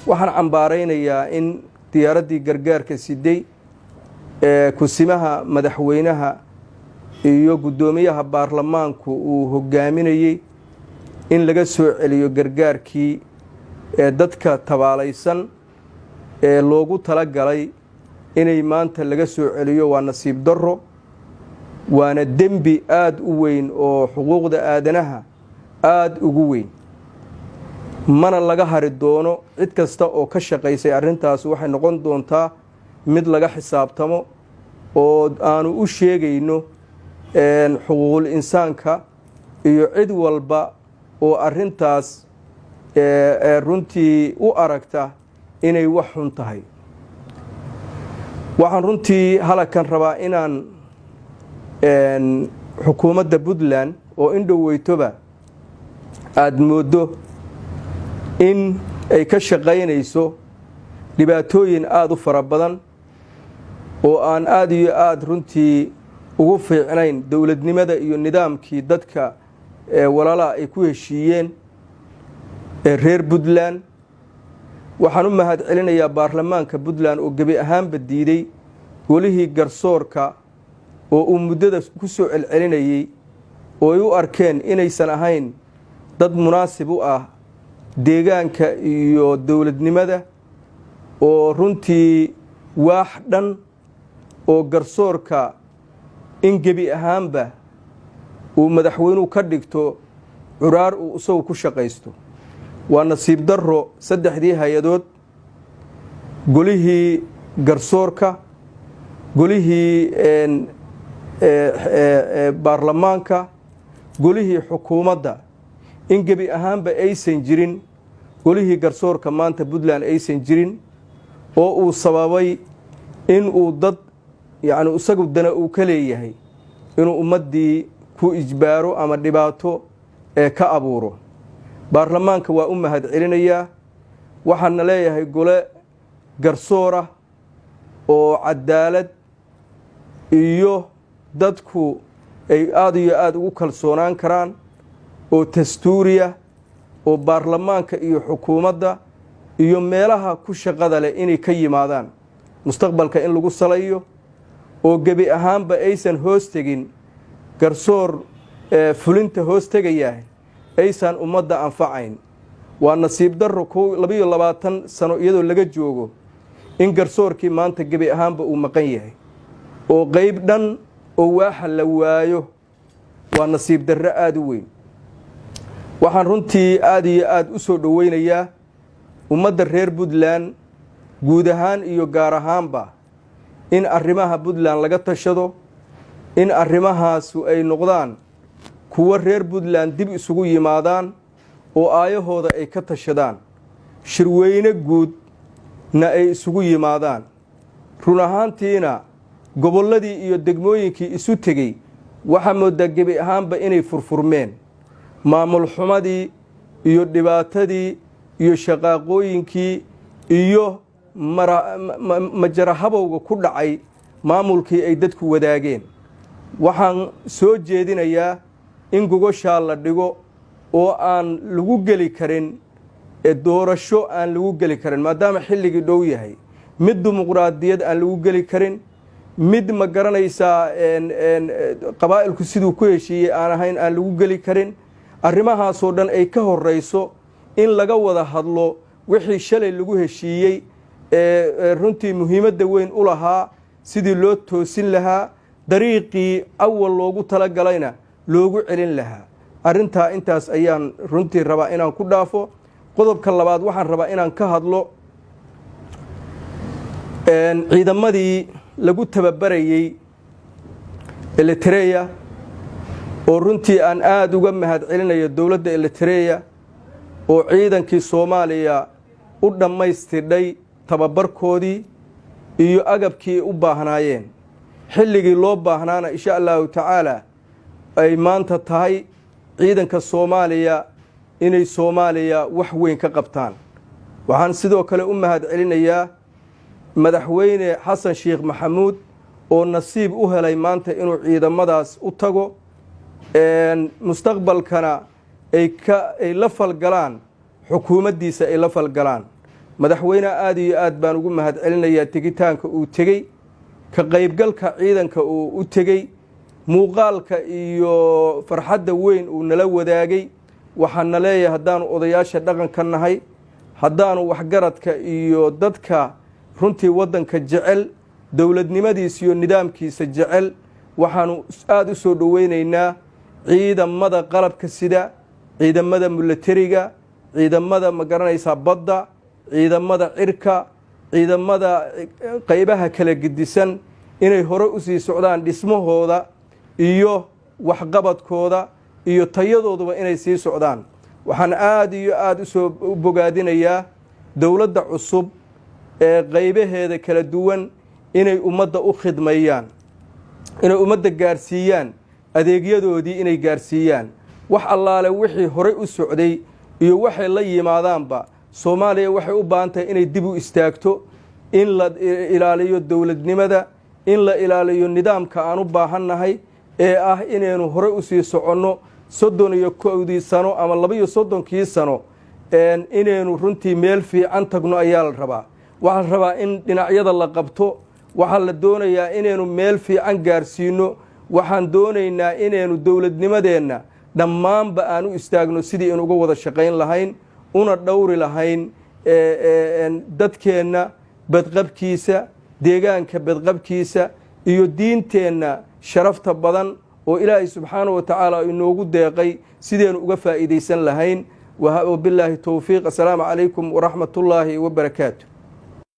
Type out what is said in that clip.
Waxaan cambaaraynayaa in diyaaraddii gargaarka siday ee kusimaha madaxweynaha iyo guddoomiyaha baarlamaanku uu hogaaminayey in laga soo celiyo gargaarkii ee dadka tabaalaysan ee loogu talagalay inay maanta laga soo celiyo. Waa nasiib darro, waana dembi aada u weyn oo xuquuqda aadanaha aada ugu weyn, mana laga hari doono. Cid kasta oo ka shaqaysay arrintaas waxay noqon doontaa mid laga xisaabtamo oo aanu u sheegayno xuquuqul insaanka iyo cid walba oo arrintaas runtii u aragta inay wax xun tahay. Waxaan runtii halakan rabaa inaan xukuumadda Puntland oo in dhoweytoba aada mooddo in ay ka shaqaynayso dhibaatooyin aada u fara badan oo aan aada iyo aada runtii ugu fiicnayn dowladnimada iyo nidaamkii dadka walaalaha ay ku heshiiyeen ee reer Puntland. Waxaan u mahad celinayaa baarlamaanka Puntland oo gebi ahaanba diiday golihii garsoorka oo uu muddada ku soo celcelinayey, oo ay u arkeen inaysan ahayn dad munaasib u ah deegaanka iyo dowladnimada, oo runtii waax dhan oo garsoorka in gebi ahaanba uu madaxweynuhu ka dhigto curaar uu isagu ku shaqaysto. Waa nasiib darro saddexdii hay-adood, golihii garsoorka, golihii baarlamaanka, golihii xukuumadda, in gebi ahaanba aysan jirin golihii garsoorka maanta Puntland aysan jirin, oo uu sababay in uu dad yacni isagu dana uu ka leeyahay inuu ummaddii ku ijbaaro ama dhibaato ee ka abuuro. Baarlamaanka waa u mahad celinayaa. Waxaana leeyahay gole garsoorah oo cadaalad iyo dadku ay aada iyo aada ugu kalsoonaan karaan oo dastuuriya oo baarlamaanka iyo xukuumadda iyo meelaha ku shaqada leh inay ka yimaadaan mustaqbalka in lagu salayo, oo gebi ahaanba aysan hoos tegin garsoor fulinta hoos tegayaah aysan ummadda anfacayn. Waa nasiib darro 22 sano iyadoo laga joogo in garsoorkii maanta gebi ahaanba uu maqan yahay oo qeyb dhan oo waaxa la waayo. Waa nasiib darro aada u weyn. Waxaan runtii aada iyo aada u soo dhoweynayaa ummadda reer Puntland guud ahaan iyo gaar ahaanba in arrimaha Puntland laga tashado, in arrimahaasu ay noqdaan kuwo reer Puntland dib isugu yimaadaan oo aayahooda ay ka tashadaan, shirweyne guudna ay isugu yimaadaan. Run ahaantiina gobolladii iyo degmooyinkii isu tegey waxaa moodaa gebi ahaanba inay furfurmeen. Maamul xumadii iyo dhibaatadii iyo shaqaaqooyinkii iyo majarahabowga ku dhacay maamulkii ay dadku wadaageen. Waxaan soo jeedinayaa in gogoshaa la dhigo oo aan lagu geli karin doorasho, aan lagu geli karin maadaama xilligii dhow yahay, mid dimuqraadiyad aan lagu geli karin, mid ma garanaysaa qabaa'ilku siduu ku heshiiyey aan ahayn aan lagu geli karin. Arrimahaasoo dhan ay ka horrayso in laga wada hadlo wixii shalay lagu heshiiyey ee runtii muhiimadda weyn u lahaa, sidii loo toosin lahaa, dariiqii awal loogu talagalayna loogu celin lahaa arrintaa. Intaas ayaan runtii rabaa inaan ku dhaafo. Qodobka labaad, waxaan rabaa inaan ka hadlo ciidamadii lagu tababarayey Eritreya, oo runtii aan aada uga mahad celinayo dowladda Eritreya oo ciidankii Soomaaliya u dhammaystidhay tababarkoodii iyo agabkii u baahnaayeen xilligii loo baahnaana, insha Allahu tacaala, ay maanta tahay ciidanka Soomaaliya inay Soomaaliya wax weyn ka qabtaan. Waxaan sidoo kale u mahad celinayaa Madaxweyne Xasan Sheekh Maxamuud oo nasiib u helay maanta inuu ciidamadaas u tago, mustaqbalkana ay ka ay la falgalaan xukuumaddiisa, ay la falgalaan. Madaxweyneha aada iyo aad baan ugu mahad celinayaa tegitaanka uu tegey, ka qaybgalka ciidanka uu u tegey, muuqaalka iyo farxadda weyn uu nala wadaagay. Waxaana leeyahay, haddaanu odayaasha dhaqanka nahay, haddaanu waxgaradka iyo dadka runtii waddanka jecel, dowladnimadiisa iyo nidaamkiisa jecel, waxaanu aada u soo dhoweynaynaa ciidamada qalabka sida, ciidamada milatariga, ciidamada, ma garanaysaa, badda, ciidamada cirka, ciidamada qaybaha kala gedisan, inay hore usii socdaan dhismahooda iyo waxqabadkooda iyo tayadooduba inay sii socdaan. Waxaan aada iyo aada usoo bogaadinayaa dowladda cusub ee qaybaheeda kala duwan inay ummadda u khidmeeyaan, inay ummadda gaarsiiyaan adeegyadoodii, inay gaarsiiyaan wax allaale wixii horey u socday iyo waxay la yimaadaanba. Soomaaliya waxay u baahan tahay inay dib u istaagto, in la ilaaliyo dowladnimada, in la ilaaliyo nidaamka aan u baahannahay ee ah inaynu horey usii soconno. 31-dii sano ama 32-kii sano inaynu runtii meel fiican tagno ayaa la rabaa. Waxaa la rabaa in dhinacyada la qabto. Waxaa la doonayaa inaynu meel fiican gaarsiino. Waxaan doonaynaa inaynu dowladnimadeenna dhammaanba aan u istaagno sidii aynu uga wada shaqayn lahayn, una dhowri lahayn dadkeenna badqabkiisa, deegaanka badqabkiisa iyo diinteenna sharafta badan oo Ilaahay subxaanahu wa tacaala inoogu deeqay sidaynu uga faa'iidaysan lahayn. Wabilaahi towfiiq. Assalaamu calaykum waraxmatullaahi wabarakaatu.